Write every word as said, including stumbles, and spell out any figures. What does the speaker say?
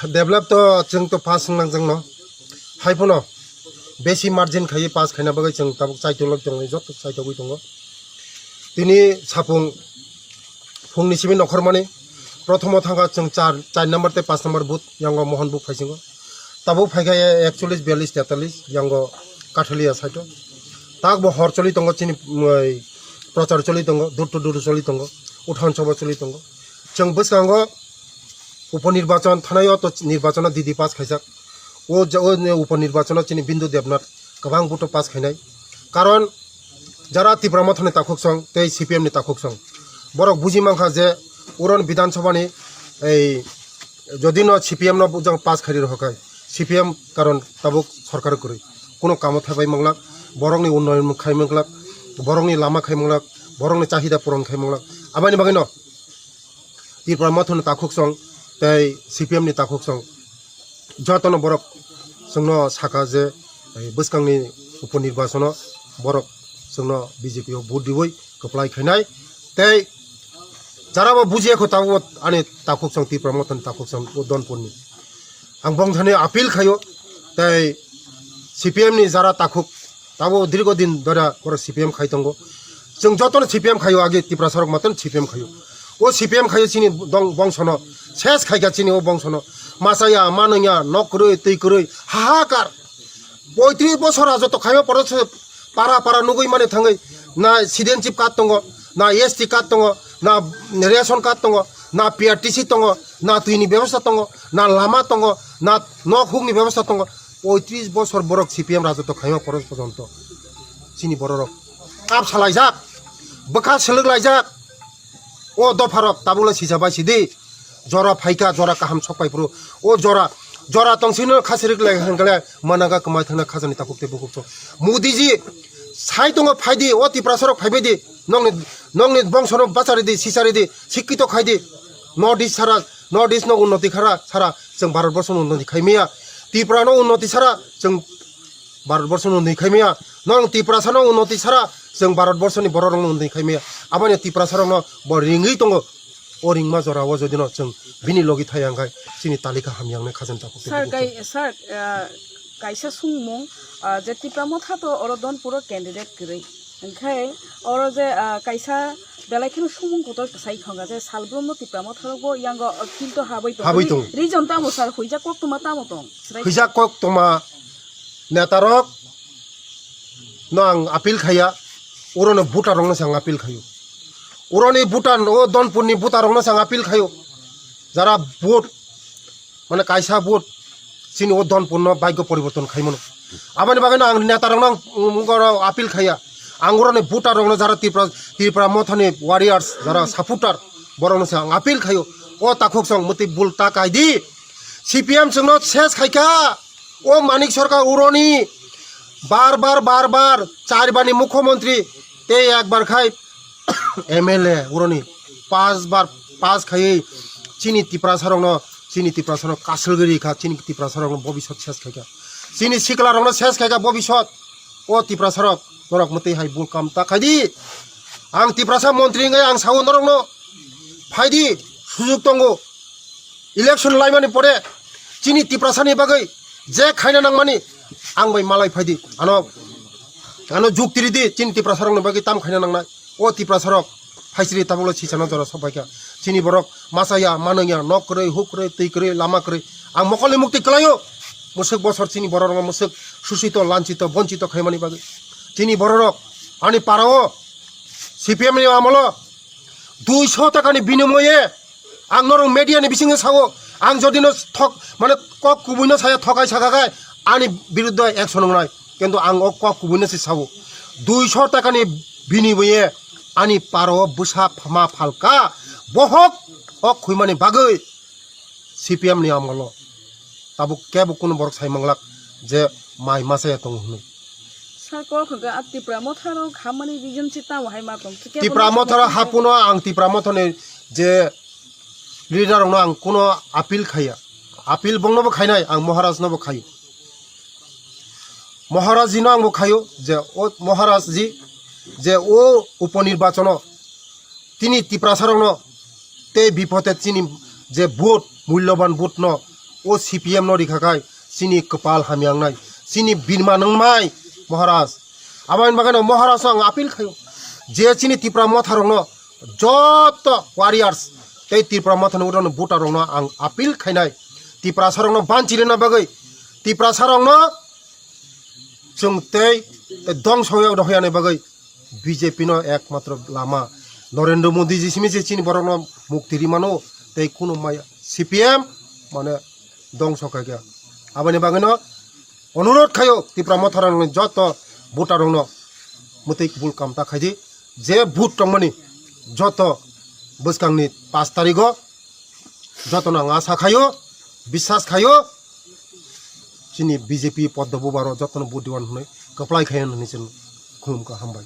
Develop to chwng to pass wng nang chwngno. Hai phano besi margin khaiwi pass khaina bagwi chwng tabuk chaitolok tongo, joto chaitogwi tongo. Tini sapung phungni simi nokhormani prothomo thangkha chwng char, char number tei paanch number booth yango Mohon booth phaisingo. Tabuk phaikha ekchollish, biyallish, tetallish yango Kathalia side o. Takbo hor choli tongo chini, um, prochar choli tongo, door to door choli tongo, uthan soba choli tongo. Chwng bwskango upo nirbachon thanai o to nirbachono didi pass khaijak. O ja-, o upo nirbachono chini Bindu Debnath kwbang vote o pass khainai. Karon jara Tipra Mothani takhuksong tei C P M ni takhuksong borok buji mankha je uron Bidhan Sabha ni ei jodi no C P M no bujang pass khairi rohokai C P M karon tabuk sorkar kwrwi kuno kamo thaibai manglak, borokni unnoyon khai manglak, borokni lama khai manglak, borokni chahida puron khai manglak. Abani bagwino Tipra Mothani takhuksong tei C P M ni takhuksong jotono borok chwngno saka je, eh, bwskangni upo nirbachono borok chwngno B J P o vote riwi kwplai khainai. Tei jarabo bujiya kho tabuk ani takhuksong Tipra Mothani takhuksong o Donpurni. Ang bongthani appeal khaio tei C P M ni jara takhuk Tabo dirgo din dora borok C P M khai tongo. Chwng jotono C P M khaio, age Tiprasa rok matwno C P M khaio. O C P M khaio chini dong bongsono, ses khaikha chini o bongsono. Machaya, manwngya, nok kwrwi, twi kwrwi, hahakar. Poitris bosor rajoto khaima poro se para para nugwi mani thangwi na citizenship card tongo, na S T card tongo, na ration card tongo, na P R T C tongo, na twini bebosta tongo, na lama tongo, na nok hukni bebosta tongo. Poitris bosor borok C P M rajoto khaima poro pojonto. Chini bororok kap salaijak, bwkha swlwk laijak. O dopharok tabukle sija bai sidi. Jora phaikha, jora kaham sok pai phuru. O jora, jora tongsino khasirik lai hwnkhe managa kwmai thangna khajani takhuk tei bukhuk so. Modiji sai tongo phaidi, o Tiprasarok phaibaidi. Nongni, nongni bongsono bacharidi, sicharidi, sikkito khaidi. North East sara, North East no unnoti khara sara, chwng Bharat borso no unnoti khaimaya. Tripura no unnoti sara, chwng Bharat borso no unnoti khaimaya. Nong Tiprasa no unnoti sara, chwng Bharat borso ni borok rok no unnoti khaimaya. Aboni Tiprasa rok no bo ringwi tongo. O ringma jora o jodi no chwng bini logi thai ang khai chini talika hamyang nai khajani takhuk tei Sir, bukhuk. Kai-, sir, ah, kaisa sungmung, ah, je Tipra Motha to oro Donpuro candidate kwrwi. Hwnkhe oro je, ah, kaisa belai kheno sumung kotor kwsai thonga je salbrumno Tipra Motharokbo yango, ah, field o habwi tong. Habwi Ri-, tong. Reason tamo sir, huijak koktwma tamo tong? Srai Huijak koktwma netarok no ang appeal khaiya, orono voter rokno se ang appeal khaio. Oroni voter, o Donpurni voter rokno se ang appeal khaio. Jara vote Mane kaisa vote chini o Donpurno bhagyo poriborton khaimano. Aboni bagwino ang neta rokno ang, um, oro appeal khaiya. Ang oroni voter rokno jara Tripura, Tripura Mothani warriors, jara supporter, borokno se ang appeal khaio. O takhuk song mwtwi bul ta kaidi. C P M chwngno ses khaikha. O Manik Sarkar oroni bar bar, bar bar, char bani mukhyamantri tei ekbar khai M L A oroni pas bar pas khaiwi chini Tiprasa rokno, chini Tiprasa rok kasilgwi rikha, chini Tiprasa rokno bobisot ses khaikha, chini sikla rokno ses khaikha bobisot. O Tiprasa rok, norok mwtwi hai bul kam ta khaidi. Ang Tiprasa montri wngwi ang sao norokno, phaidi, sujuk tongo. Election laimani pore chini Tiprasani bagwi je khaina nangmani ang bai malai phaidi. Ano, ano jukti ridi chini Tiprasarokni bagwi tam khaina nangnai. O Tiprasarok phaisiri tabukle sisano jora sokbaikha. Chini borok machaya, manwngya, nok kwrwi, huk kwrwi, twi kwrwi, lama kwrwi. Ang mokolni mukti kwlaio. Mwswk bosor chini bororokno mwswk susito, lanchito, bonchito khaimani bagwi. Chini bororok ani parao C P M ni amolo duiso takani binimoye ang norok media ni bisingo sao, ang jodi no thok, mane kok kubui no saya thokai saka kai ani biruddhe action wngnai, kintu ang o kok kubui no se sao, duiso takani binimoye ani paro bwsa phama phalka bohok o khuimani bagwi C P M ni amolo. Tabuk kebo kunu borok sai manglak je mai masa ya tongo hwnwi. Sir, kok hwnkhe a Tipra Motharo khamani reason se tamo hai ma tong? Kebo Tipra no Motharo sakha hapuno ang Tipra Mothani je leader rokno ang kuno appeal khaiya. Appeal bongno bo khainai, ang Maharaj no bo khaio. Maharaj ji no ang bo khaio je o Maharaj ji je o uponirbachono tini Tiprasarokno tei bipode chini je vote, mulloban vote no O C P M no rikha khai chini kwpal hamya wngnai, chini birma nwngnai Maharaj. Aboni bagwino Maharaj ang appeal khaio je chini Tipra Motha rokno joto warriors tei Tipra Motha ni ulo voter rokno ang appeal khainai Tiprasa rokno banchirina bagwi, Tiprasa rokno chwng tei dongso rohya ni bagwi B J P no ekmatro lama Narendra Modi ji simi je chini borok no mukti rimano tei kunu maya C P M mane dongso khaikha. Aboni bagwino onurot khaio Tipra Motha rokni joto voter rokno mwtwi kubul kam ta khaidi je vote tongmani joto bwskangni pash tarigo jotono ang asa khaio, biswas khaio chini B J P poddo bubaro jotono vote diwan hwnwi kwplai khaio hwnwi chwng khulumkha, hambai.